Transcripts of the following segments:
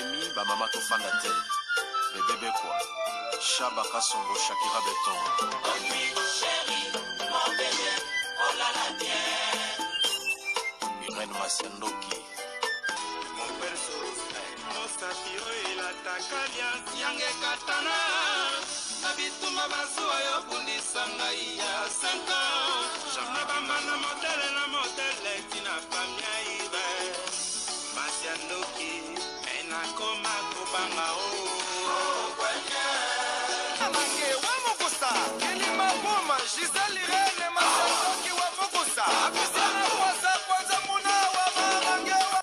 Zemi ba mama tofanda te bebe bekwa Shaba Kasongo Shakira Beton. Irène Masiandoki. Mosapi oyo elataka liasi yange ekatana na bitumba bazuwa yo bundisa ngai ya 5 ans na bamba na modele na modele tina famia ibe masi ya ndoki me nakoma kobanga o Mange wa mukusa Kilima Buma Gisèle Irene Masandoki wa mukusa Afisana kwanza kwanza muna wa mamange wa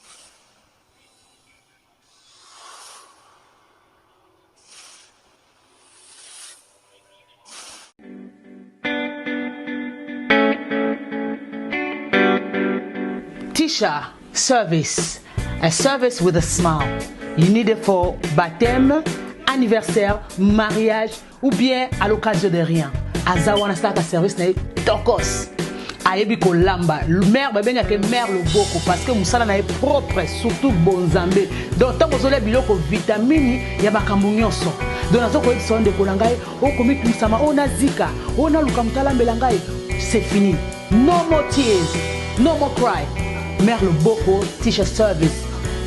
Tisha Service, a service with a smile. You need it for baptême, anniversaire, mariage ou bien à l'occasion de rien. Aza wana asalaka service na ye tokos. ayebi kolamba mare babengaka ye mare loboko parce que mosala na ye propre surtout bonzambe donc ntango ozolia biloko vitamini ya makambo nyonso donc nazo koyebisa yo ndeko na ngai okomitungisama oyo nazika oyo naluka moto alambela ngai c'est fini no more tears no more cry mare loboko tisha service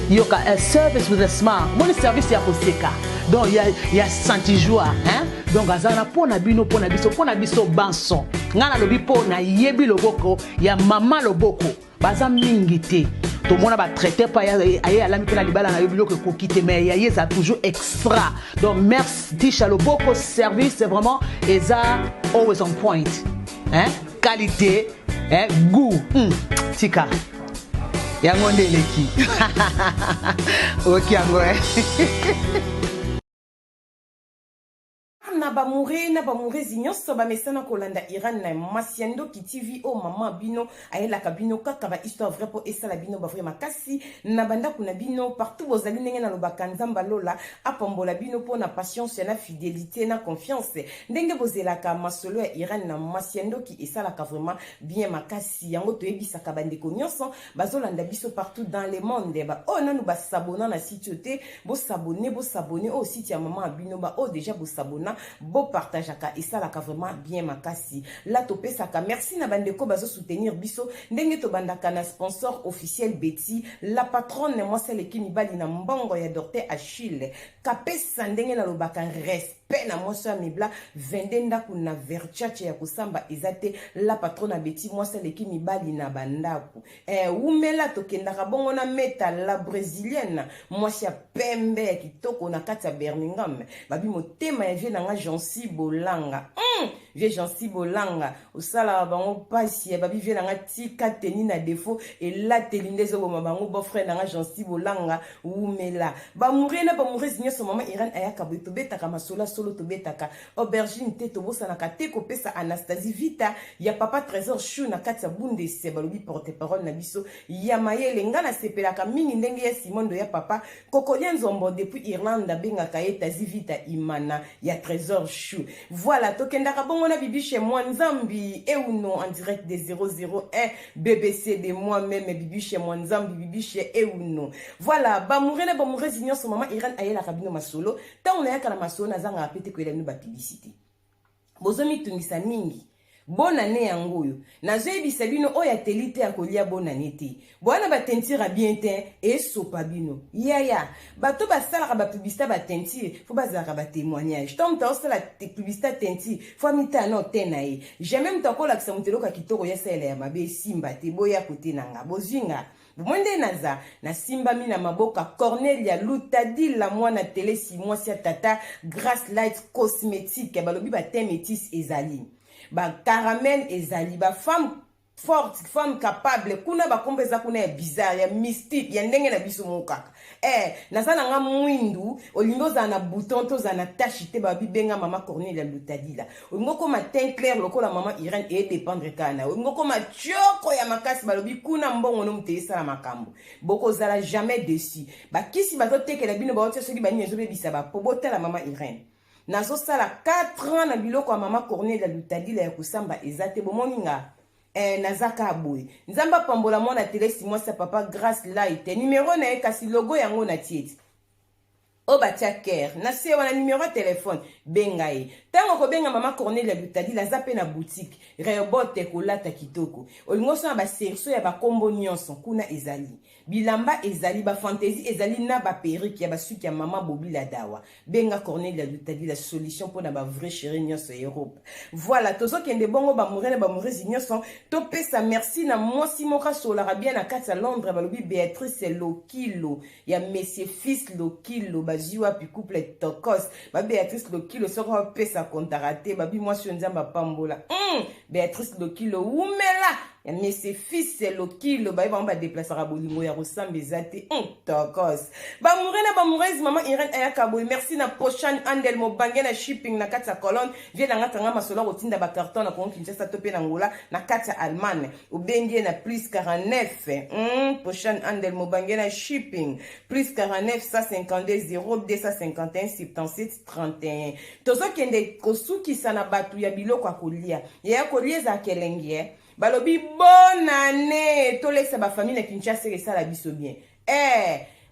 yoka a service with a smile moni service ya koseka donc ya, ya santi joie hein? donc aza wana mpo na bino mpo na biso mpo na biso banso ngai nalobi mpo nayebi loboko ya mama loboko baza mingi te tomona batraite mpo aye alami mpe na libala na yo biloko ekoki te mais ya ye eza toujours extra donc merci tisha loboko service vraiment eza always on point hein? qualité hein? goût tika yango nde eleki oyoki yango eh? Na ba moure na ba mourezi nyonso bamesana kolanda Iran na Masiandoki TV oyo mama bino ayelaka bino kaka ba histoire vrai po esala bino ba vrai makasi na bandako na bino partout bozali ndenge nalobaka Nzambe lola apambola bino po na patience na fidelité na confiance ndenge bozelaka masolo ya Iran na Masiandoki esalaka vraiment bien makasi yango toyebisaka bandeko nyonso bazolanda biso partout dans le monde ba oyo nanu basabona na site oyo te bosabone bosabone oyo site ya mama ya bino ba oyo deja bosabona bopartageaka esalaka vraiment bien makasi la topesaka merci na bandeko bazosoutenir biso ndenge tobandaka na sponsor officiel Betty la patronne mwasi aleki mibali na mbongo ya Docteur Achille kapesa ndenge nalobaka respect na mwasi ya mibla 22 ndako na verchache ya kosamba eza te la patronne Betty mwasi aleki mibali na bandako eh, wumela tokendaka bongo na meta la brésilienne mwasi ya pembe ya kitoko na kati ya Birmingham babi motema ya vie na nga Jancy Bolanga vie Jancy Bolanga osalaka bango mpasi ya babi vie na nga tika teni na defo elateli nde ezoboma bango beau-frère na nga Jancy Bolanga wumela bamoure na bamourese nyonso mama Irene ayaka boye tobetaka masolo solo tobetaka aubergine te tobosanaka te kopesa Anastasie Vita ya papa Trésor Chou na kati ya Bundese balobi porte-parole na biso ya mayele nga nasepelaka mingi ndenge ya Simondo ya papa Kokolia Nzombo depuis Irlande abengaka ye Tazi Vita Imana ya Trésor Chou. Voilà, tokendaka bongo na Bibiche moi Nzambi Euno en direct de 001 BBC de moi-même Bibiche moi Nzambi Bibiche Euno. Voilà, bamoure na bamourezi nyonso mama Irene ayelaka bino masolo. Tango nayaka na masolo nazangaka pe te koyela bino ba publicité. Bozomitungisa mingi. Bonane yango oyo nazoyebisa bino oyo ateli te akolia bonane te boya na bateinture ya bien te esopa bino yaya bato basalaka bapublicité ya bateinture fo bazalaka batémoignage ntango moto aosala publicité ya teinture fo amitala na ote na ye jamais moto akolakisa moto eloko ya kitoko ye asalela ya mabe esimba te boya kote na nga bozwi nga bomoi nde naza nasimbami na maboka Cornelia Lutadila mwana telesi mwasi ya tata Grace Light Cosmétique balobi ba teint métis ezali ba caramel ezali ba femme forte femme capable kuna bakombo eza kuna ya bizarre ya mystique ya ndenge na biso moko kaka eh, naza na nga mwindu olingi ozala na bouton to ozala na tache te babi benga mama Cornelia Lutadila olingi okoma teint clair lokola mama Irène e dépendre kaka na olingi okoma tioko ya makasi balobi kuna mbongo no moto esala makambo bokozala jamais déçu bakisi bazotekela bino baotia soki banini ezobebisa bapo botala mama Irène nazosala 4 ans na biloko ya mama Cornelia Lutadila ya kosamba eza te bomoni nga eh, naza kaka boye nzambe apambola mwana telesi mwasi ya papa Grace Light numero na ye kasi logo yango na tie ti. Oyo batia cœur na se wana numero ya telefone, benga ye. Ntango okobenga mama Cornelia Lutadila, aza mpe na boutique Rehoboth, kolata kitoko. Olingi osala baserso ya bakombo nyonso kuna, ezali bilamba, ezali bafantaisie, ezali na baperruque ya basuki ya mama Bobila Dawa. Benga Cornelia Lutadila, solution mpona bavrai chéri nyonso ya Europe. Voilà, tozokende bongo. Bamoure na bamoureuses nyonso, topesa merci na mwasi moko asolaka bien na kati ya Londres, balobi Béatrice Lokilo ya Monsieur Fils Lokilo. Bazwi wapi couple tokos ba Béatrice Lokilo? Soki bapesa kontaka te, babi mwasi oyo Nzambe apambola. Béatrice Lokilo, wumela ya Monsieur Fils Lokilo. Baye bango badeplasaka bolingo ya kosamba eza te. Tokos bamoure na bamoureuse, mama Irene ayaka boye. Merci na Pochan Andel Mobange na shipping na kati ya Colonne. Vie nanga kanga masolo ya kotinda bacarton na Kongo Kinshasa to mpe na Ngola na kati ya Allemagne. Obengi ye na plus 49 Pochan Andel Mobange na shipping, plus 49 152 0251 77 31. Tozokende kosukisa na bato ya biloko ya kolia. Ya kolia ezalaka elengi e balobi bonane tolesa bafamille na Kinshasa, esala biso bien.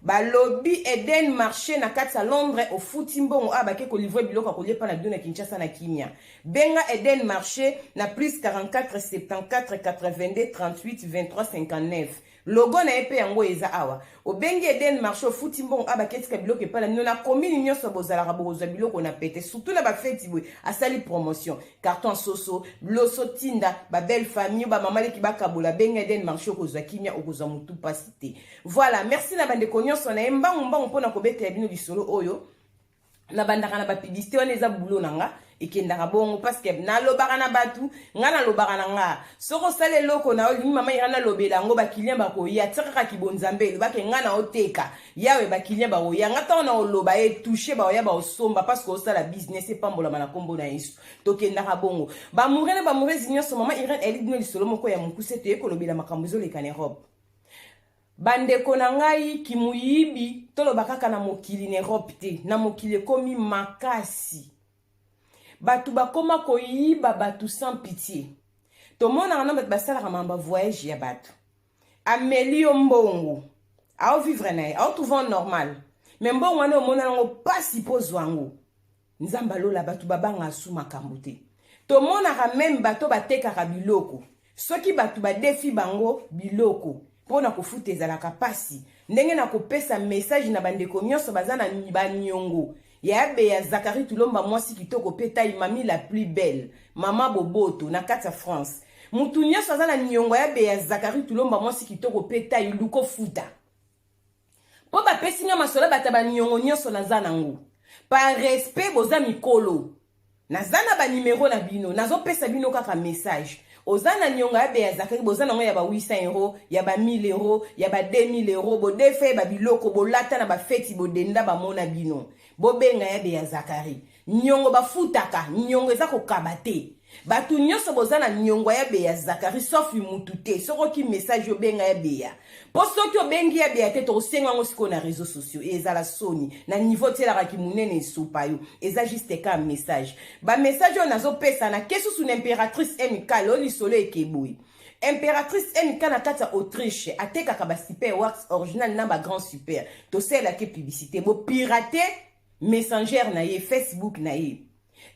Balobi Eden Marché na kati ya Londres, ofuti mbongo awa, bake kolivrer biloko ya kolia mpa na bino na Kinshasa na kimia. Benga Eden Marché na plus 44 74 82 38 23 59. Logo na ye mpe yango eza awa. Obengi Eden Marché, ofuti mbongo awa, baketika biloko epai na bino na commune nyonso bozalaka, bokozwa biloko na pete, surtout na bafeti boye. Asali promotion carton soso, loso, tinda babelle famille, bamama leki bakabola. Benga Eden Marché, okozwa kimia, okozwa motu mpasi te. Voilà, merci na bandeko nyonso na ye. Mbangu mbangu mpona kobetela bino lisolo oyo, nabandaka na bapublicité wana, eza bulo na nga, ekendaka bongo parce que nalobaka na bato. Nga nalobaka na nga, soki osala eloko na yo, olingi mama ira nalobela yango, baclient bakoya. Tia kaka kibonzambe, elobake nga na oteka yawe, baclient bakoya. Nga ntango na oloba etouche, baoya baosomba parce que osala business epambolama na nkombo na Yesu. Tokendaka bongo. Bamoure na bamoureuses nyonso, mama Irene ayeli bino lisolo moko ya mokuse. Toye kolobela makambo ezoleka na Europe. Bandeko na ngai, kimuyibi, toloba kaka na mokili, na Europe te, na mokili ekomi makasi. Bato bakoma koyiba bato sans pitié. Tomonaka na bato basalaka makambo voyage ya bato, ameli yo mbongo, aovivre na ye, aotrouve normal, mais mbongo wana omona yango mpasi mpo ozwa yango. Nzambe alola, bato babanga asu makambo te. Tomonaka même bato batekaka biloko, soki bato badefi bango biloko, mpo na kofuta ezalaka mpasi. Ndenge na kopesa message na bandeko nyonso baza na baniongo ya abe ya Zakari Tulomba, mwasi kitoko mpe tai, mami la plus belle, mama boboto na kati ya France. Mutu nyonso aza na niongo ya be ya Zakari Tulomba, mwasi kitoko mpe tai, luko futa, mpo bapesi nga masolo. Bato baniongo nyonso naza nango, par respect, boza mikolo, naza na banimero na bino, nazopesa bino kaka message. Oza na niongo ya be ya Zakari, boza nango ya ba 800 euro, ya ba 1000 euro, ya ba 2000 euro, bodefa ye babiloko bolata na bafeti, bodenda, bamona bino. Bobenga ya be ya Zakari. Niongo bafutaka, niongo eza kokaba te. Bato nyonso boza na niongo ya be ya Zakari, sauf mutu te, soki oki message, obenga ya beya, mpo soki obengi ya beya te, tokosenga yango sikoyo na réseau sociaux, ezala soni na niveau tielakaki monene, esopa yo. Eza juste ka message, bamessage oyo nazopesa na ke susu na Impératrice MK. Leo lisolo ekeboye. Impératrice MK na kati ya Autriche atekaka basuper wax original na bagrand super. Tosalelaki publicité, bopirate messenger na ye, Facebook na ye.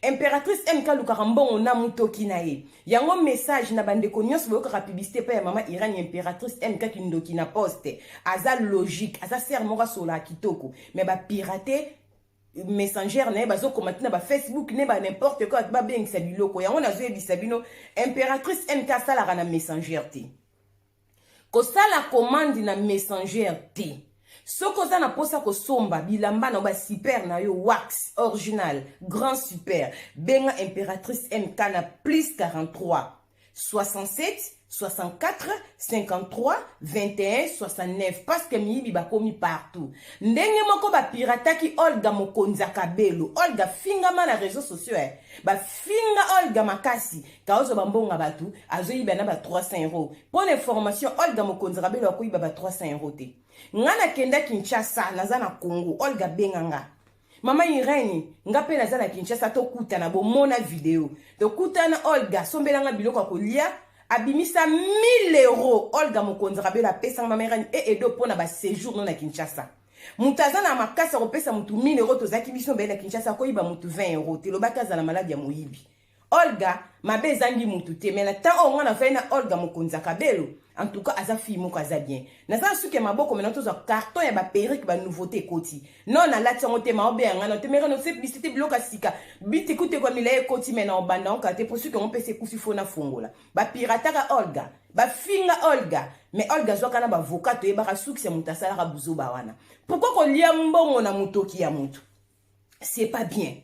Impératrice MK alukaka mbongo na mutoki na ye. Yango message na bandeko nyonso boyokaka publicité epai ya mama Irani. Impératrice MK, kindoki na poste, aza logique, aza sere moko asolaka kitoko, mais bapirate messenger na ye, bazokoma ntina bafacebook ne ba n'importe quoi, babengisa biloko. Yango nazoyebisa bino, Impératrice MK asalaka na messenger te, kosala commande na messenger te. Soki oza na mposa kosomba bilamba na basuper na yo, wax original, grand super, benga Impératrice MK na plus 43 67 64 53 21 69, parce que miyibi bakomi partout. Ndenge moko bapirataki Olga Mokonzi ya Kabelo. Olga fingama na réseau sociaux, bafinga Olga makasi, kaozwa bambongo bato, azoyiba na ba 300 euro. Mpo na information, Olga Mokonzi ya Kabelo akoyiba ba 300 euro te. Nga nakenda Kinshasa, naza na Congo, Olga benga nga: "Mama Irene, nga mpe naza na Kinshasa, tokutana." Bomona video, tokutana. Olga asombelanga biloko ya kolia, abimisa 1000 euro. Olga Mokonzi Kabelo apesanga: "Mama Irene, e edo mpo na baséjour no na Kinshasa." Moto aza na makasi ya kopesa motu 1000 euro, tozalaki biso mibale na Kinshasa, akoyiba motu 20 euro te. Lobaki azala maladi ya moyibi. Olga mabe ezangi mutu te, mais na temps oyo nga nafai na Olga mokonzi ya kabelo, en tout cas aza fille moko aza bien. Naza na suki ya maboko, mais tozwa carton ya ba perruque, ba nouveauté ekoti. Non, nalati yango te, maobe ya nga te, mais no se bisite biloko ya sika bitikutekwa milayi ekoti, mais na obanda yango kaka te po suki yango mpesi ekufi, fo nafongola. Bapirataka Olga, bafinga Olga, mais Olga azwaka na bavocat. Toyebaka suki ya moto asalaka buzoba wana. Pourquoi kolia mbongo na motoki ya motu? C'est pas bien.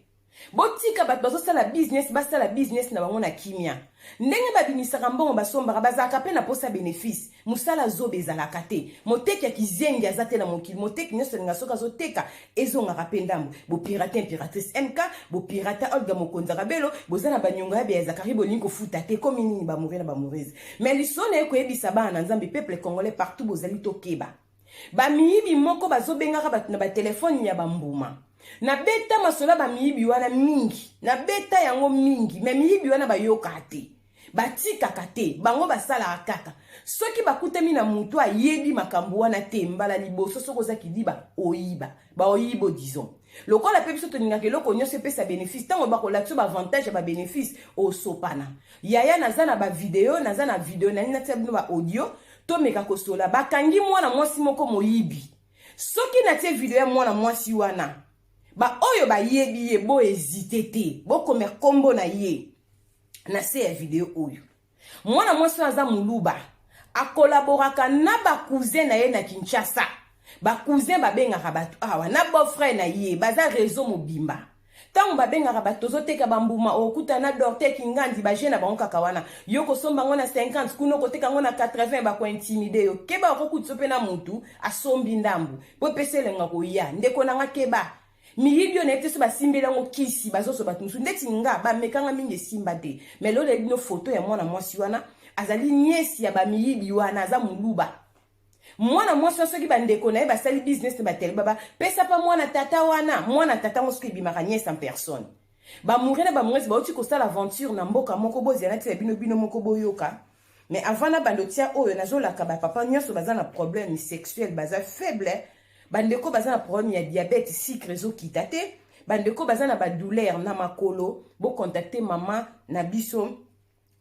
Botika bato bazosala business, basala business na bango na kimia. Ndenge babimisaka mbongo, basombaka, bazalaka mpe na posa bénéfice. Mosala zoba ezalaka te. Moteki ya kizengi aza te na mokili. Moteki nyonso alinga soki azoteka ezongaka mpe ndambo. Bopirate impératrice MK, bopirate Olga mokonzi Kabelo, boza na baniongo ya beya Zakari, bolingi kofuta te. Komi nini, bamoure na bamourese? Mais lisolo na ye koyebisa bana na Nzambe, peuple congolais partout bozali, tokeba. Bamiyibi moko bazobengaka bato na batelefone ya bambuma. Nabeta masolo ya bamiyibi wana mingi, nabeta yango mingi, mais miyibi wana bayokaka te, batikaka te. Bango basalaka kaka soki bakutami na motu ayebi makambo wana te. Mbala liboso, soki oza kidiba, oyiba, baoyibo. Disons lokola mpe biso tolingaka eloko nyonso epesa bénéfice, ntango bakolakisa baavantage ya babénéfice, osopana. Yaya, naza na bavideo, naza na video nani, natia bino baaudio, tomeka kosola. Bakangi mwana mwasi moko moyibi. Soki natie video ya mwana mwasi wana, baoyo bayebi ye, bohésiter te, bokoma nkombo na ye na se ya video oyo. Mwana mwasi oyo aza moluba, akolaboraka na bacousin na ye na Kinshasa. Bacousin babengaka bato awa na beau-frère na ye, baza réseau mobimba. Ntango babengaka bato, tozoteka bambuma, okuta na Dorte Kingandi, baje na bango kaka wana. Yo kosomba yango na 50, kuna okoteka yango na 80. Bakointimider yo, keba, okokutisa mpe na mutu asombi ndambu mpo epesa elenga koya. Ndeko nanga, keba, miyibi oyo nayebi te so basimbeli yango kisi, bazoso bato mosusu ndeti nga bamekanga mingi, esimba te. Mais lelo bino foto ya mwana mwasi wana, azali nièce ya bamiyibi wana, aza moluba. Mwana mwasi wana, soki bandeko na ye basali business na batele, baba pesa mpa mwana tata wana, mwana tata ngo soki ebimaka nièce en personne. Bamoure na bamourese bauti kosala aventure na mboka moko. Bozela ntina bino, bino moko boyoka. Mais avant na bando tia oyo, nazolaka bapapa nyonso baza na problème sexuel, baza faible, bandeko baza na problème ya diabète, sucre ezokita te, bandeko baza na badouleur na makolo, bocontacte mama na biso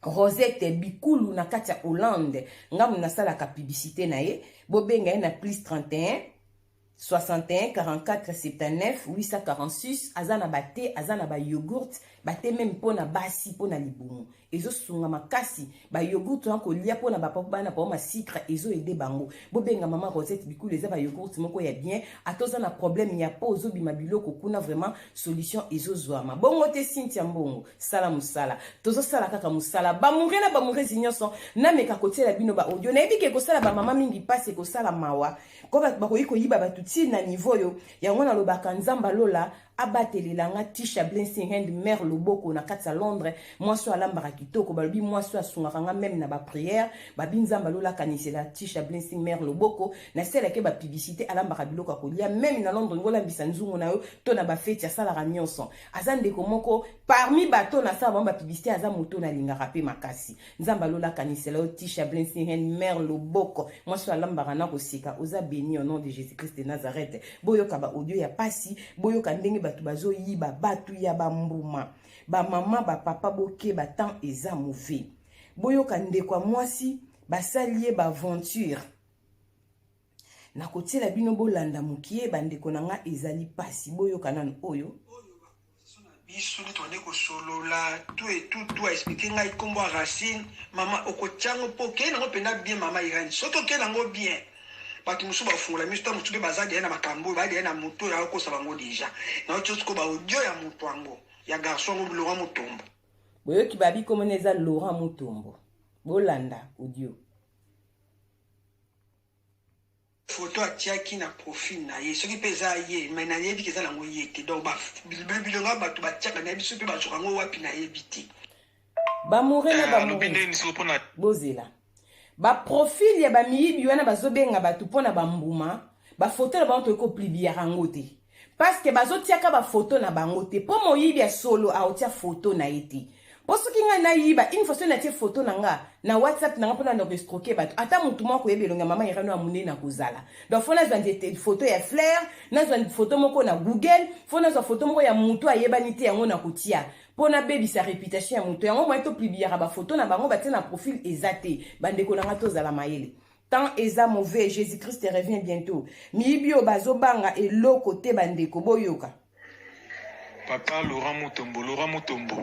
Rosette Bikulu na kati ya Hollande. Ngambo nasalaka publicité na ye. Bobenga ye na plus 31 61 44 79 846. Aza na bathé, aza na bayogourt, bathé même mpo na basi, mpo na libumu ezosunga makasi. Bayogourt wana kolia mpo na bapapa, bana bao masucre ezoaider bango. Bobenga mama Rosette Bikulu, eza bayogourt moko ya bien. Ata oza na problème ya po ozobima biloko kuna, vraiment solution ezozwama bongo te. Cynthia Mbongo, sala mosala, tozosala kaka mosala. Bamoure na bamourezi nyonso, nameka kotiela bino baaudio. Nayebi ke ekosala bamama mingi mpasi, ekosala mawa ko bato bakoki koyiba bato ntina niveau oyo. Yango nalobaka, Nzambe alola abatelela nga Tisha Blessing Hand, mare loboko na kati ya Londres. Mwasi oyo alambaka kitoko, balobi mwasi oyo asungaka nga même na baprière. Babi Nzambe alola akanisela Tisha Blessing, mare loboko. Nasalaki bapublicité, alambaka biloko ya kolia même na Londres. Ngolambisa nzungu na yo to na bafeti, asalaka nyonso. Aza ndeko moko parmi bato nasala bango bapublicité, aza moto nalingaka mpe makasi. Nzambe alola akanisela yo, Tisha Blessing Hand, mare loboko, mwasi oyo alambaka na koseka. Oza béni au nom de Jésus Christ de Nazareth. Boyoka baaudio ya pasi, boyoka ndenge bato bazoyiba bato ya bambuma. Bamama, bapapa, bokeba, temps eza mauvais. Boyoka ndeko ya mwasi basali ye baaventure. Nakotiela bino, bolanda mokie. Bandeko na nga, ezali pasi, boyoka nanu oyo. Biso nde tobandi kosolola tu etu tu, aexpliquer ngai nkombo ya Racine. Mama, okotiango mpo okei nango mpenza bien. Mama Irene, soki okei nango bien, bato mosusu bafungola miso. Ta mosusu mpe baza deya na makambo oyo, baya deya na moto oyo akokosa bango déjà. Naoti siko baaudio ya moto yango, ya garçon yango, Laurent Mutombo. Boyoki, babi komona eza Laurent Mutombo. Bolanda audio. Foto atiaki na profil na ye, soki mpe eza ye, mais nayebi ke eza nango ye te. Donc bilongo bato batiaka, nayebi soki mpe bazwaka yango wapi, nayebi te. Bamoure na alobi bamoure ndeni siko mpona bozela. Baprofil ya bamiyibi wana bazobenga bato mpo na bambuma, bafoto na bango toyei kopubliaka yango te, parce que bazotiaka bafoto na bango te, mpo moyibi ya solo aotia foto na ye te. Mpo soki ngai nayiba une fois, soki natie photo na nga na WhatsApp na nga mpona na koescroquer bato, ata motu moko akoyeba elongi ya mama Irene oyo monene akozala. Donc faut nazwa nzete photo ya Flair, nazwa photo moko na Google, faut nazwa photo moko ya motu ayebani te, yango na kotia mpo nabebisa réputation ya moto yango. Moye topubliaka bafoto na bango batie na profil eza te. Bandeko na nga, tozala mayele, temps eza mauvais, Jésus Christ revient bientôt. Miyibi oyo bazobanga eloko te. Bandeko, boyoka. Papa Laurent Mutombo, Laurent Mutombo.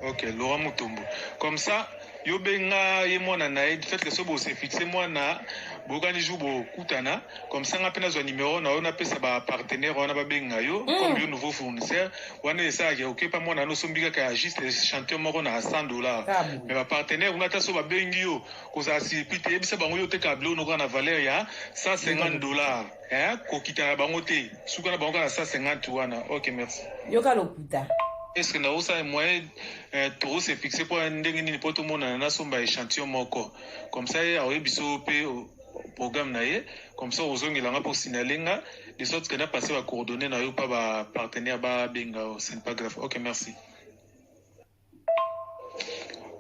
Ok, Laurent Mutombo. Comme ça, yo benga ye mwana na ye, du fait que so bose fixé mwana bokani jour bokutana, comme ça nga mpe nazwa numéro na yo, napesa bapartenaire wana babenga yo comme yo nouveau fournisseur wana. Esalaka okepa mwana wana, osombi kaka ya juste échantillon moko na 100 $. Ah, boye. Mais bapartenaire kuna, ata so babengi yo, kozala surpris te. Yebisa bango yo oteka biloko noko na valeur ya 150 $, hein, kokita na bango te, suka na bango kaka na 150 wana. Ok, merci. Yoka lokuta. Est ce que naosala moyen tokose fixe mpo ndenge nini mpo tomonana, nasomba échantillon moko? Comme ça ye aoyebi so mpe programme na ye, comme ça ozongelanga mpo signale nga, de sorte que napase bacoordonnées na yo mpa bapartenaire babenga yo. Ce n'est pas grave. Ok, merci.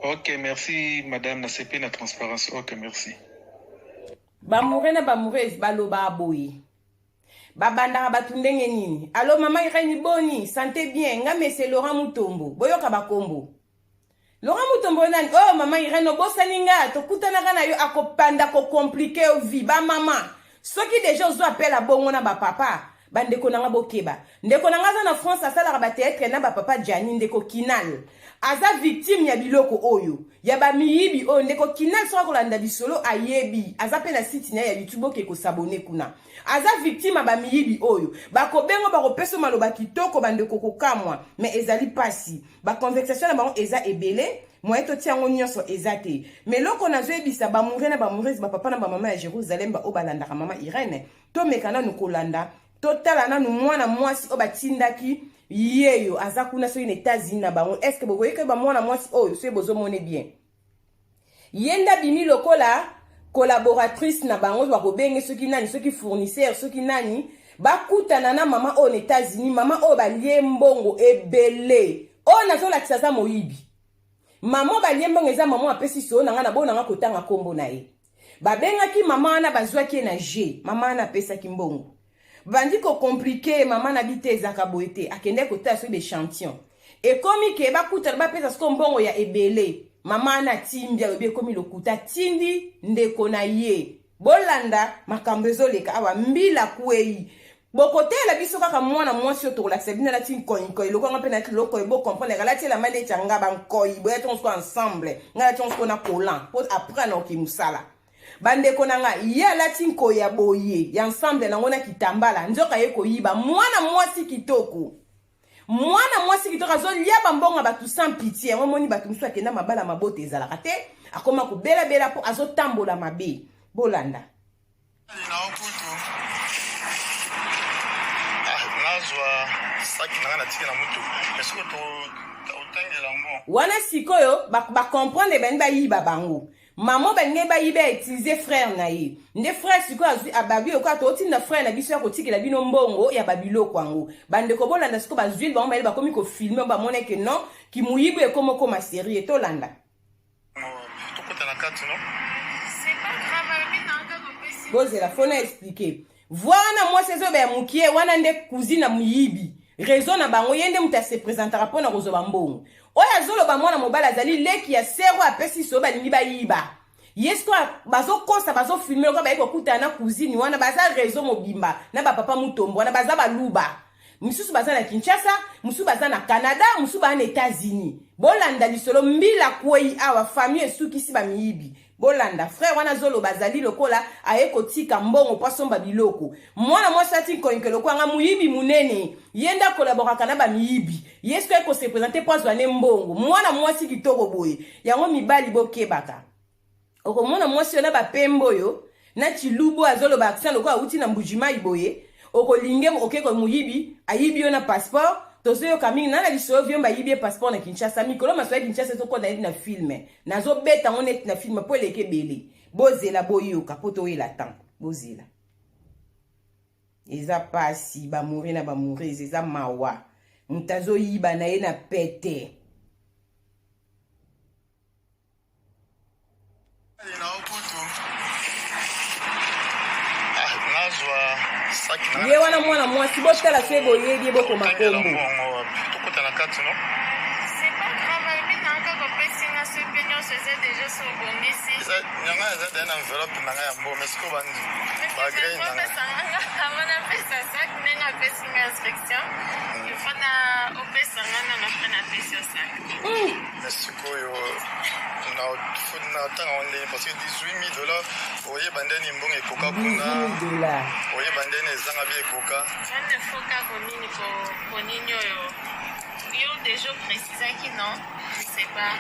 Ok, merci madame, nasepe na transparence. Ok, merci. Bamoureux na bamoureuse balobaka boye, babandaka bato ndenge nini? Allô mama Irene, boni santé? Bien, nga mese Laurent Mutombo. Boyoka bakombo Laurent Mutombo nani? Oh mama Irene, obosani nga, tokutanaka na yo. Akopanda kocompliquer yo vie. Bamama, soki déjà ozwa appel abongo na bapapa, bandeko na nga, bokeba. Ndeko na nga aza na France, asalaka bathéâtre na bapapa Jani. Ndeko Kinal aza victime ya biloko oyo ya bamiyibi oyo. Ndeko Kinal, soki akolanda lisolo, ayebi, aza mpe na site na ye ya YouTube, oke kos'abonner kuna. Aza victime ya bamiyibi oyo bakobengo, bakopesa maloba kitoko. Bandeko, kokamwa, mais ezali mpasi. Baconversation na bango eza ebele, moye totia yango nyonso eza te. Mais eloko nazoyebisa bamoureux na bamoureuse, bapapa na bamama ya Jérusalem, baoyo balandaka mama Irene, tomeka nanu kolanda, totala nanu mwana mwasi oyo batindaki yeyo aza kuna soki na États-Unis na bango. Est ce que bokoyeka bamwana mwasi oyo? Soki bozomone bien, ye nde abimi lokola collaboratrice na bango, bakobenge soki nani, soki fournisseur, soki nani. Bakutana na mama oyo na États-Unis, mama oyo balie mbongo ebele. Oyo nazolakisa aza moyibi. Mama balie mbongo eza mama apesi soo na ngai na bona nga kotanga nkombo na ye. Babengaki mama wana, bazwaki ye na g. Mama wana apesaki mbongo, bandi kocompliquer mama na bi te, ezalaka boye te. Akendeki kotala soki baéchantillon ekomi ke bakutana, bapesa siko mbongo ya ebele. Mama wana atimbi, alobi ekomi lokuta, atindi ndeko na ye. Bolanda makambo ezoleka awa. Mbila kwei, bokoteyela biso kaka mwana mwasi oyo tokolakisa bino alati nkoinkoi lokonga mpe nalati lokoyo. Bocomprendre, alati elamba neti ya nga bankoi boya tongo siko ensemble. Ngai alati yango siko na collant mpo après naoki mosala. Bandeko na ngai, ye alati nkoi ya boye ya ensemble nango na kitambala, nzoka ye koyiba. Mwana mwasi kitoko, mwana mwasi kitoko, azolia bambongo ya bato sans pitié. Yango omoni bato mosusu akenda mabala, mabota ezalaka te, akoma kobelabela mpo azotambola mabe. Bolanda. Kutu nazwa saki na ngai, natiki na motuka. Esoki otangela yango wana sikoyo bacomprendre, balingi bayiba bango. Mama balingi bayiba, utiliser frère na ye. Nde frère sikoyo azwi ababi okoya, totinda frère na biso ya kotikela bino mbongo ya babiloko yango. Bandeko, bolanda sikoyo. Bazwili bango mayele, bakomi kofilmer, bamona ke non, kimuyibu ekoma okoma sérieux. Tolanda. Tokota na kati no. Bozela, faut na expliquer. Wana mwasi ezoyeba ya mokie wana nde cousine ya moyibi, réseau na bango. Ye nde moto ase présentaka mpona kozwa bambongo. Oyo azoloba mwana mobali azali leki ya sœur oyo apesi soyo balingi bayiba ye. Sikoyo bazokosa, bazofilmer lokola baye kokutana na cousine wana. Baza réseau mobimba na bapapa Mutombo wana, baza baluba. Mosusu baza na Kinshasa, mosusu baza na Canada, mosusu baza na États-Unis. Bolanda lisolo. Mbila kwei awa, famille esukisi bamiyibi. Bolanda frère wana azoloba, azali lokola aye kotika mbongo mpo asomba biloko. Mwana mwasi ati nkoinke lokola nga, moyibi monene. Ye nde akolaboraka na bamiyibi. Ye soki aye kose présenter mpo azwa ne mbongo. Mwana mwasi kitoko boye. Yango mibali, bokebaka. Okomona mwasi oyo na bapembe oyo na chilubu, azoloba accent lokola awuti na Mbujimai boye. Okolinge, okeko moyibi, ayibi yo na passeport. Tozoyoka mingi na lisolo viomba, ayibi ye passeport na Kinshasa. Mikolo maso ya Kinshasa ezokota neti na film, nazobeta yango neti na film mpo eleki ebele. Bozela, boyoka mpo toyela temps. Bozela, eza pasi. Bamoureux na bamoureuse, eza mawa. Moto azoyiba na ye na pete. Ye wana mwana mwasi, botala soki boyebi ye, bokoma kombo. Tokota na kati no. Nyanga eza deya na enveloppe na ngai ya mbongo, mais sikoyo bagrei na ngai. Mais sikoyo na tanga ngo ndenge, parce que 18 000 $ oyeba ndeni mbongo ekoka kuna. 18 000 $. Oyeba ndeni ezanga bi ekoka. Nini nini oyo yo déjà précisaki, non? Je sais pas.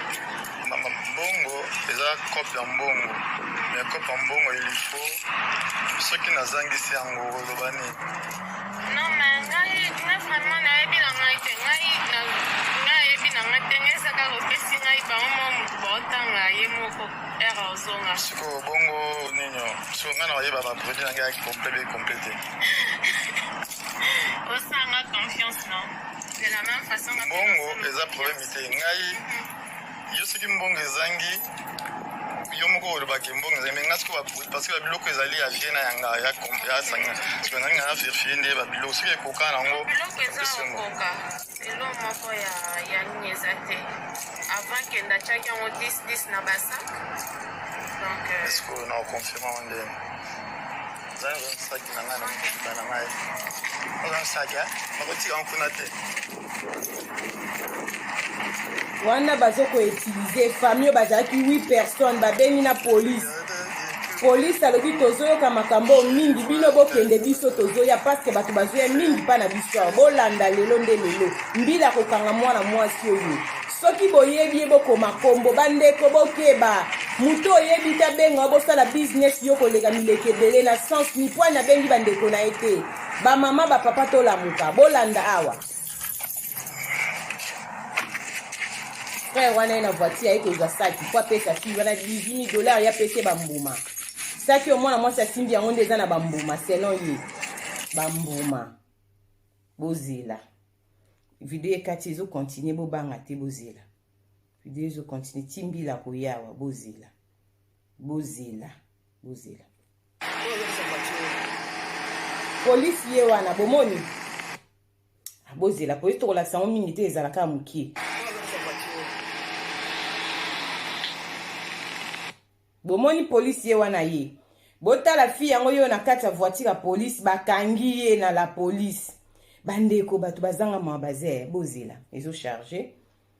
Mama, mbongo eza cope ya mbongo, mais cope ya mbongo il faut soki nazangisi yango, oloba nini? Non, mais ngai ngai vraiment nayebi na ngai te. Ngai nayebi na ngai te. Ngai eza kaka opesi ngai bango mo motu baotanga ye moko ere ozonga. Sikoyo bongo nini? Sikoyo ngai na oyeba baproduit na ngai ya complet be complet te. Osanga confiance, non? De la même façon. Mbongo eza problème te. Ngai yo soki mbongo ezangi, yo moko olobaki mbongo ezangi, mais ngai sikoyo, parce que babiloko ezali ya vie na yanga ya sanga, sikoyo nangi na vérifie nde babiloko soki ekoka nango. Biloko eza okoka, elo moko ya nini eza te. Avant kende atiaki yango 10 10 na basac, donc Sikoyo na oconfirme yango ndeni? Eza saki na ngai na motuka na ngai, oza saki nakotika yango kuna te. Wana bazokoutiliser famille oyo bazalaki 8 personnes, babengi na police. Polise alobi: "Tozoyoka makambo oyo mingi, bino bokende, biso tozoya, parce que bato bazoya mingi mpa na biso awa." Bolanda lelo nde lelo mbila kokanga mwana mwasi oyo. Soki boyebi ye, bokoma kombo. Bandeko, bokeba, moto oyebi te abenga, bosala business, yo koleka mileko ebele na sens ni poine. Abengi bandeko na ye te. Bamama, bapapa, tolamuka. Bolanda awa, frère wana ye na voiture aye kozwa saki po apesa fille wana 18 000 $. Ye apesi ye bambuma. Saki oyo mwana mwasi asimbi yango nde eza na bambuma, selon ye bambuma. Bozela, video ekati, ezocontinue, bobanga te. Bozela, video ezocontinue ti mbila koyawa. Bozela, bozela, bozela. Polisi ye wana, bomoni. Bozela, polisi tokolakisa yango mingi te, ezalaka mokie. Bomoni polisi ye wana ye. Botala fille yango yo na kati ya voiture ya polise, bakangi ye na la police. Bandeko, bato bazanga mawa baze. Bozela, ezocharge.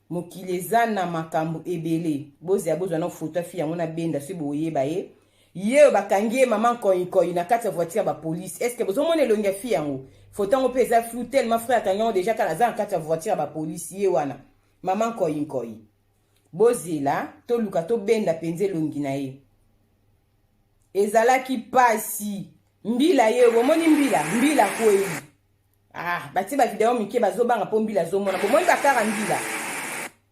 Mokili eza na makambo ebele. Bozela, bozwa na foto ya fille yango na benda soki boyeba ye. Ye oyo bakangi ye, mama nkoyinkoi na kati ya voiture ya bapolice. Est ce que bozomona elongi ya fille yango? Foto yango mpe eza flou tellement frère akangi yango déjà kala. Aza na kati ya voiture ya bapolice, ye wana mama nkoyinkoi. Bozela, toluka tobenda mpenza elongi na ye. Ezalaki pasi. Mbila ye, bomoni mbila, mbila kwei. Ah, batie bavideo mike, bazobanga mpo mbila azomona. Bomoni bakara mbila,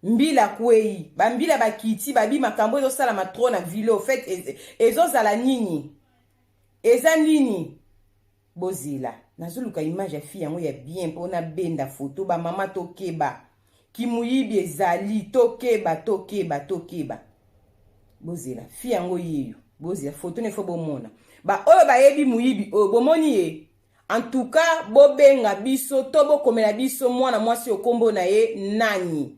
mbila kwei, bambila bakiti, babi makambo ezosalama trop na ville. Au fait ezozala nini? Eza nini? Bozela, nazoluka image ya fille yango ya bien mpo nabenda foto. Bamama, tokeba, kimuyibi ezali. Tokeba, tokeba, tokeba. Bozela, fille yango yeyo. Bozela, foto nefo bomona. Baoyo bayebi moyibi oyo, bomoni ye, en tout cas bobenga biso to bokomela biso mwana mwasi oyo nkombo na ye nani.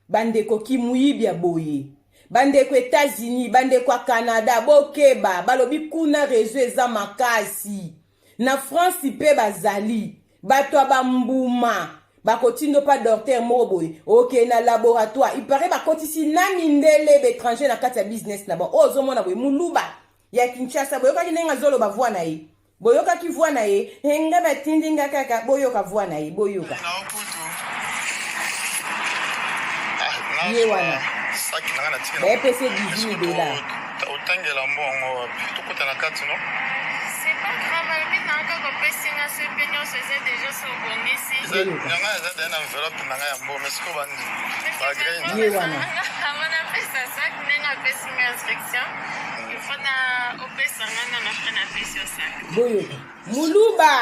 Bandeko, kimuyibi ya boye. Bandeko États-Unis, bandeko ya Canada, bokeba. Balobi kuna réseau eza makasi. Na France mpe bazali bato ya bambuma, bakotindo mpa docteur moko boye, okende na laboratoire. Ipare bakotisi na mindele, baétranger na kati ya business na bango. Oyo ozomona boye, moluba ya Kinshasa. Boyokaki ndenge azoloba, voix na ye, boyokaki voix na ye. Nga batindi nga kaka, boyoka voix na ye, boyoka ye wana. Bayepesi 18 000 $. Otangela mbongo wapi? Tokota na kati no. C'est pas grave, alobi na kaka opesi nga so mpe nyonso eza déjà so obongisi. Nyanga eza deya na enveloppe na ngai ya mbongo, mais sikoyo bagrei. Ye wana. Avant napesa sac, ndenge apesi nga instruction, il faut na opesa nga nano, après napesi yo sac. Boyoka, muluba,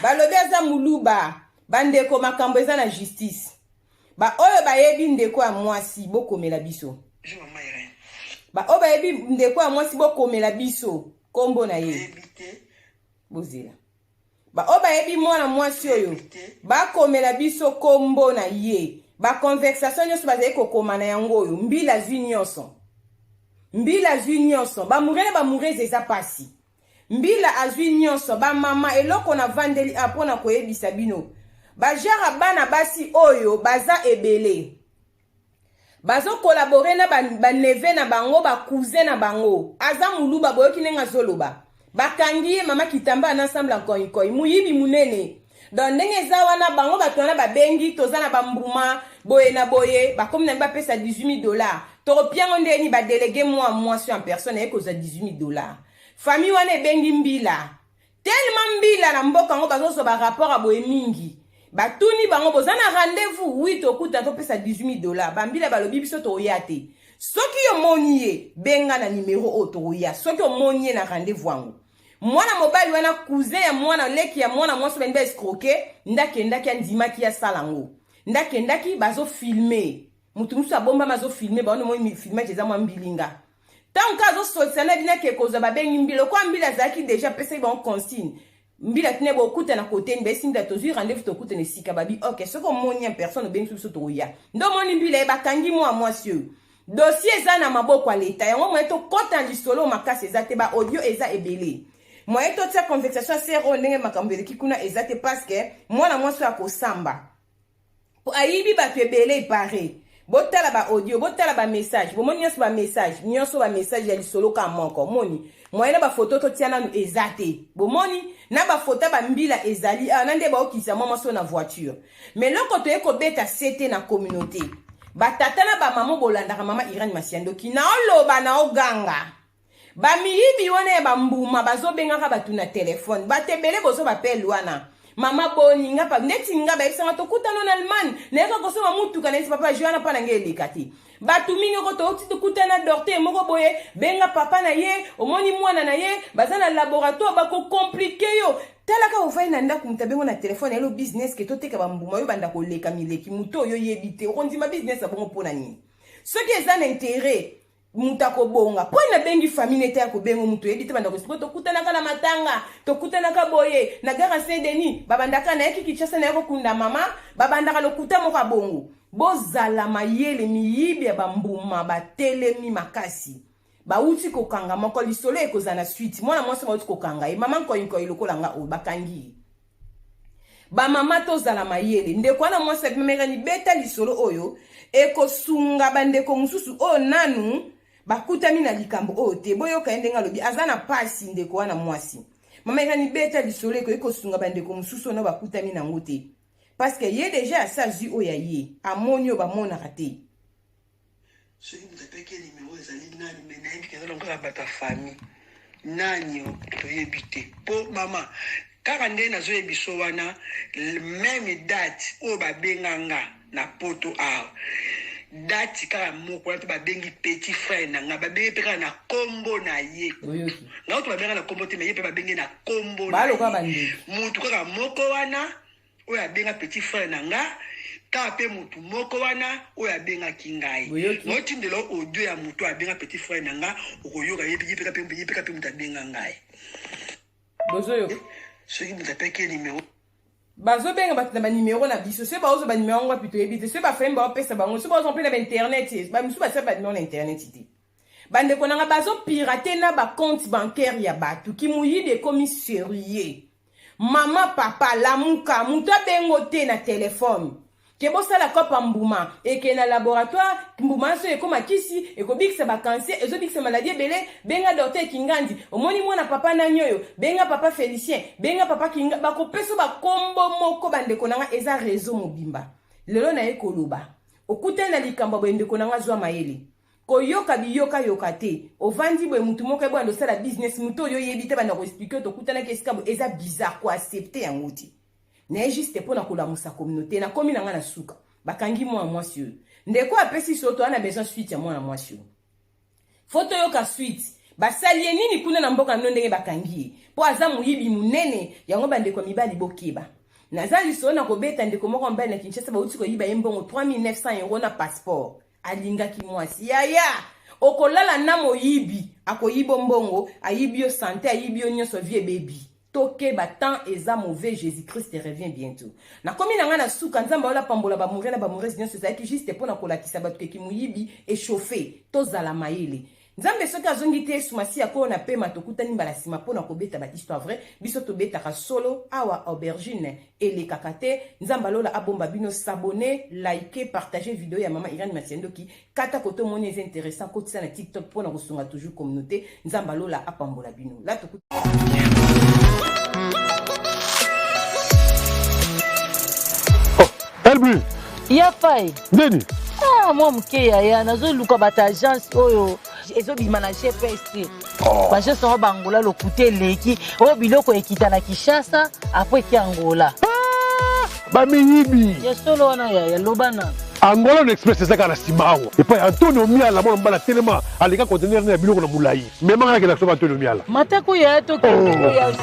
balobi aza muluba. Bandeko, makambo eza na justice. Baoyo bayebi ndeko ya mwasi, bokomela biso. Bonjour, mama Irène. Baoyo bayebi ndeko ya mwasi, bokomela biso nkombo na ye. Bozela, baoyo bayebi mwana mwasi oyo bakomela biso nkombo na ye. Baconversation nyonso bazali kokoma na yango oyo, mbila zwi nyonso, mbila zwi nyonso. Bamoureux na bamoureuse, eza pasi. Mbila azwi nyonso. Bamama, eloko navandeli a mpo na koyebisa bino, bajara bana basi oyo baza ebele, bazocollaborer na baneveux na bango, bacousin na bango. Aza moluba, boyoki ndenge azoloba. Bakangi ye, mama Kitamba na ensemble nkoinkoi, moyibi monene. Donc ndenge eza wana, bango bato wana babengi, toza na bambuma boye na boye, bakomi na bapesa 18 000 $. Tokopiango ndeni badélégué mwa mwasi en personne aye kozwa 18 000 $. Famille wana ebengi mbila tellement, mbila na mboka yango bazozwa barapport ya boye mingi. Batuni bango: "Boza na rendez-vous?" "Oui, tokuta topesa 18 000 $." Bambila balobi: "Biso tokoya te. Soki omoni ye, benga na nimero oyo, tokoya soki omoni ye na rendez-vous yango." Mwana mobali wana, cousin ya mwana leki ya mwana mwasi bani baescroquer, nde akendaki, andimaki asala yango. Nde akendaki, bazofilmer, motu mosusu abombama, azofilmer bango. Moi filmage eza mwa mbilinga. Ntango ka azosolisa na bino ake kozwa, babengi mbila. Lokola mbila azalaki déjà, apesaki bango consigne. Mbila tine: "Bokutana koteni?" Bayesi mbila: "Tozwi rendez-vous, tokutana esika." Babi: "Ok, soki omoni en personne, obengi biso, tokoya." Nde omoni mbila ye, bakangi mwa mwasi oyo. Dossier eza na maboko ya leta. Yango moye tokɔta na lisolo makasi eza te, baaudio eza ebele. Moye totia conversation ya sere oyo, ndenge makambo eleki kuna, eza te, parce que mwana mwasi oyo akosamba po ayibi bato ebele epare. Botala baaudio, botala bamessage, bomoni nyonso, bamessage nyonso, bamessage ya lisolo ka moko. Moni moye na bafoto totia nanu eza te. Bomoni na bafoto ya bambila ezali awa na nde baokisa mwa mwasi oyo na voiture. Mais loko toye kobeta sete na communauté, batata na bamama, bolandaka mama Irene Masiandoki, naoloba, naoganga. Bamiyibi wana ya bambuma bazobengaka bato na telefone, bato ebele bozo bapele wana: "Mama, boni nga pa ndeti nga bayebisanga tokutana na Allemagne, nayeka kosomba mutuka." Nayesi papa jo wana mpa na ngai eleka te. Bato mingi oko touti tokutana dorte moko boye, benga papa na ye, omoni mwana na ye baza na laboratoire, bakocompliquer yo. Talaka, ovai na ndako, moto abengo na telefone, ayelo business ke toteka bambuma. Oyo banda koleka mileki, moto oyo oyebi te, okondima business ya bongo mpo na nini? Soki eza na intérêt, moto akobonga mpo nabengi famille nete ya kobenga moto oyebi te. Banda kosiko, tokutanaka na matanga, tokutanaka boye na gare Saint Denis, babandaka nayaki Kinshasa, naye kokunda mama, babandaka lokuta moko ya bongo. Bozala mayele, miyibi ya bambuma batelemi makasi. Bauti kokanga moko, lisolo ekozala na suite. Mwana mwasi bauti kokanga ye, mama nkoyinkoi lokola nga oyo bakangi ye. Bamama, tozala mayele. Ndeko wana mwasi abimamekani, beta lisolo oyo ekosunga bandeko mosusu oyo nanu bakutami na likambo oyo te. Boyoka ye ndenge alobi, aza na pasi. Ndeko wana mwasi, mama ekani, beta lisolo ekoki kosunga bandeko mosusu oyo bakutami nango te, parce que ye déjà asi azwi oyo ya ye, amoni oyo bamonaka te. Soki moto apeki nimero ezali nani, me nayebi ke eza longo kaka bato ya famille nani o toyebi te. Mpo mama, kaka nde nazoyebi biso wana, même date oyo babenga nga na Poto awa, date kaka moko wana mpe babengi petit frère na nga, babengi mpe kaka na nkombo na ye. Boyoki? Nga oto babenga na nkombo te, me ye mpe babengi na nkombo na Baloka ye. Bandeko. Mutu kaka moko wana oyo abenga petit frère na nga, kaka mpe mutu moko wana oyo abengaki ngai. Boyoki? Naotindela audio ya mutu oyo abenga petit frère na nga, okoyoka ye mpe mutu abenga ngai. Bozoyoka? Soki moto apeki nimero. Bazobenga bato na banimero na biso. Soki bazozwa banimero yango wapi, toyebi te. Soki bafamille baopesa bango, soki bazwa mpe na bainternet, bamisusu batia banimero na internet te. Bandeko na nga, bazopirater na bacompte bancaire ya bato. Kimuyibi ekomi sérieux. Mama, papa, lamuka. Moto abengo te na telefone ke bosala kopa mbuma, eke na laboratoire, mbuma nyonso ekóma kisi, ekobikisa bacancer, ezobikisa maladie ebele. Benga docteur Kingandi, omoni mwana papa nani oyo, benga papa Félicien, benga papa Kinga, bakopesa bakombo moko. Bandeko na nga, eza réseau mobimba. Lelo naye koloba, okutani na likambo boye, ndeko na nga, zwa mayele, koyoka biyokayoka te. Ovandi boye, mutu moko ebwanda osala business, mutu oyo oyebi te, banda koexpliquer: "Tokutanaki esika boye." Eza bizarre, koaccepter yango te. Naye juste mpo na kolamusa communauté. Nakomi na ngai na suka. Bakangi mwana mwasi oyo, ndeko apesi so, toza na besoin suite ya mwana mwasi oyo. Faut toyoka suite, basali ye nini kuna na mboka bino, ndenge bakangi ye, mpo aza moyibi monene. Yango bandeko ya mibali, bokeba. Naza lisolo na kobeta, ndeko moko mobali na Kinshasa, bauti koyiba ye mbongo 3900 euro na passeport. Alingaki mwasi yaya. Okolala na moyibi, akoyibo mbongo, ayibi yo sante, ayibi yo nyonso, vie ebebi. Tokeba, temps eza mauvais, Jesus Christ revient bientot. Nakomi na ngai na suka, Nzambe aola pambola ba moureux na ba moureuses nyonso. Ezalaki juste mpo na kolakisa bato ke kimoyibi echauffe, tozala mayele. Nzambe soki azongi te, Yesu Masiya koyo na pema, tokutani mbala nsima mpo na kobeta ba histoire vraie. Biso tobetaka solo awa, aubergine elekaka te. Nzambe alola abomba bino. S'abonner, liker, partager video ya mama Irène Masiandoki. Kata kote omoni eza intéressant, kotisa na TikTok mpo na kosunga toujours communauté. Nzambe alola apambola bino. La toku Elbri. Ya fai. Ndeni. Ah, mwa moke yaya, nazoluka bato agence oyo ezobima na GPS te. Oh. Baagence yango bangola lokuta eleki. Oyo biloko ekita na Kinshasa, apres eki Angola. Ah, bamiyibi. Ya solo wana yaya, loba na. Angola no Express eza kaka na nsima awa epai ya Antonio Miala, mwana mobali atelema aleka conteneur na ya biloko na molai. Memanga nakenda kosomba Antonio Miala. Matako yaya tokende. Oh.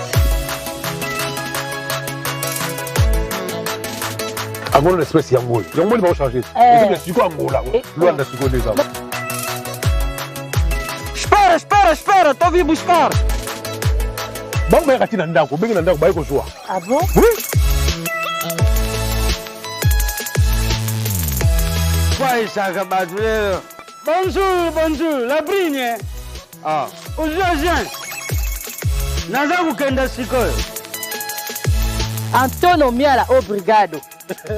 Angola na Express yango oyo yango moni baochange eza sikoyo Angola Luanda sikoyo nde eza. Espera, espera, espera, tô vim buscar. Bango bayaka ti na ndako, obenge na ndako baye kozwa. Ah bon? Oui. Kwaisaka bato lelo. Bonjour, bonjour, la brine. Ah, ozwi agent. Naza kokenda sikoyo. Antonio Miala obrigado.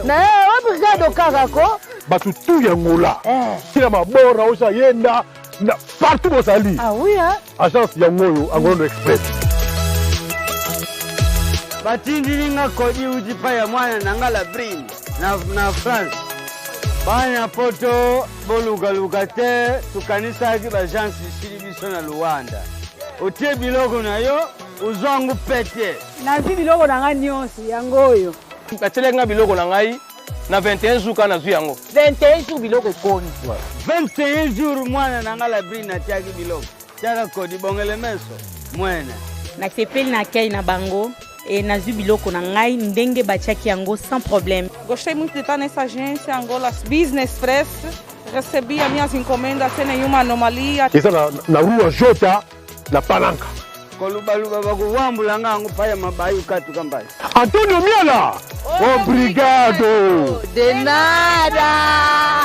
Na ye obrigado kaka ko. Bato tu ya Angola. Eh. Tina mabora osa yenda na partout bozali. Ah oui hein. Agence yango oyo Angola no Express. Batindili nga kodi uti pa ya mwana na nga la brine na, na France. Bana poto bolukaluka te, tokanisaki baagence esili biso na Luanda. Otie biloko na yo ozwango pete. Nazwi biloko na ngai nyonso yango oyo. Batielaki ngai biloko na ngai na 21 jours kaka nazwi yango. 21 jours biloko ekomi. 21 jours mwana na ngai Labrine atiaki biloko. Tiaka kodi bongele meso mwene. Nasepeli na accueil na bango et nazwi biloko na ngai ndenge batiaki yango sans problème. Gostei muito de estar nessa agência Angola Business Press. Recebi as minhas encomendas sem nenhuma anomalia. Eza na, na rua Jota na Palanca. Kolubaluba bakuwambula nga yango paya mabayu katuka mbai. Antonio Miala! Obrigado! De nada!